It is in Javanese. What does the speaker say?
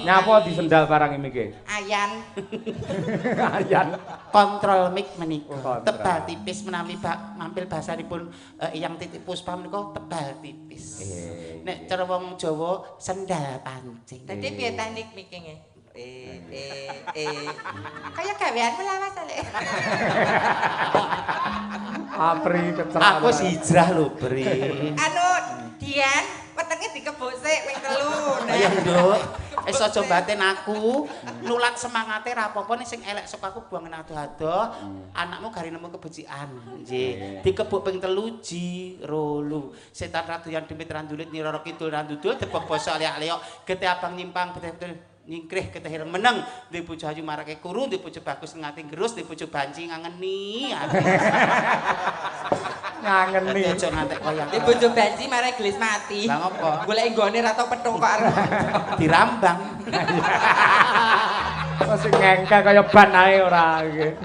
Nyapa disendal barang iki? Ayan. Ayan. Kontrol mic menika. Oh, kontrol. Tebal tipis menawi bak mampil bahasanipun Eyang Titik Puspa menika tebal tipis. Nek cara wong Jawa sendal pancing. Dadi piye teknik mikinge? Eh eh eh. Kaya gaweanmu lawas ale. Apri kecelak. Aku wis hijrah lho, Bri. Anu, Dian, wetenge dikebuk sik ping 3. Ayo, Nduk. Wis aja batin aku, nulak semangate ra apa-apa, nek sing elek sok aku buang ado-ado. Anakmu gari nemu kebecikan. Nggih. Dikebuk ping 3 ji rolu. Setan ra doyan demit ra ndulit, Nyi Roro Kidul ra ndudul, debok bosok liak-liok, getih abang nyimpang betul-betul nyingkrih getih ireng meneng, duwe bojo ayu marake kuru, duwe bojo bagus ngati gerus, duwe bojo banci ngangeni. Ngangeni. Dadi aja ngantek kaya Di bojo banci marai gelis mati. Lah ngopo? Golek nggone ra tau petuk kok arep. Dirambang. Sing ngengkel kaya ban ae ora iki.